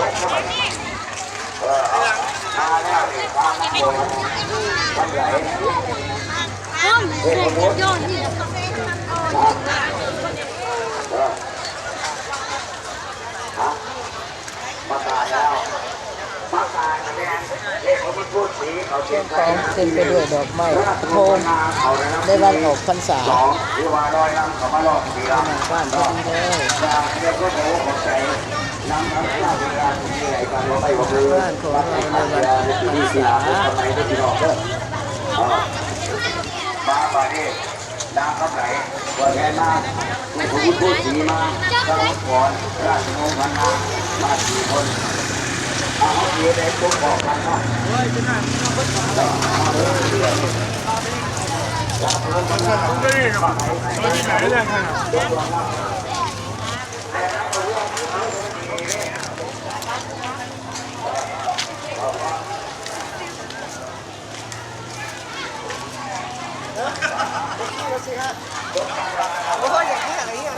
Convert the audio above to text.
ເອີ ມາແລ້ວນີ້ ມານຳໂບ ວັນໃດ ເຮັດບຸນ ເອີ ຮະ ປະກາດແລ້ວ ປະກາດແລ້ວ ເລກຂອງມັນພູດສີ ເຂົາ ເຕັມຂອງເຕັມໄປດ້ວຍດອກໄມ້ທູມໃນວັນອອກພັນສາ ສອງ ຫຼືວ່າລອຍລຳເຂົ້າມາລອບປີລຳ ບ້ານພໍດີເລີຍ ບ້ານຂໍລອຍລຳພັນສາ ມາບາດນີ້ ນາງຄຳໄຫຼ ຕົວແທນມາ ຜູ້ສະຫຸດຜູ້ສີມາ ສະຫຸດຂອນ ລາຊະວົງພັນນາ ມາສີ່ຄົນ ເອົາເຮົາຊິໄດ້ຕົກອອກກັນເນາະ ລາຊະວົງພັນນາ ມາໄປ ໂອ້ຍ ຢ່າງນີ້ ຢ່າງນີ້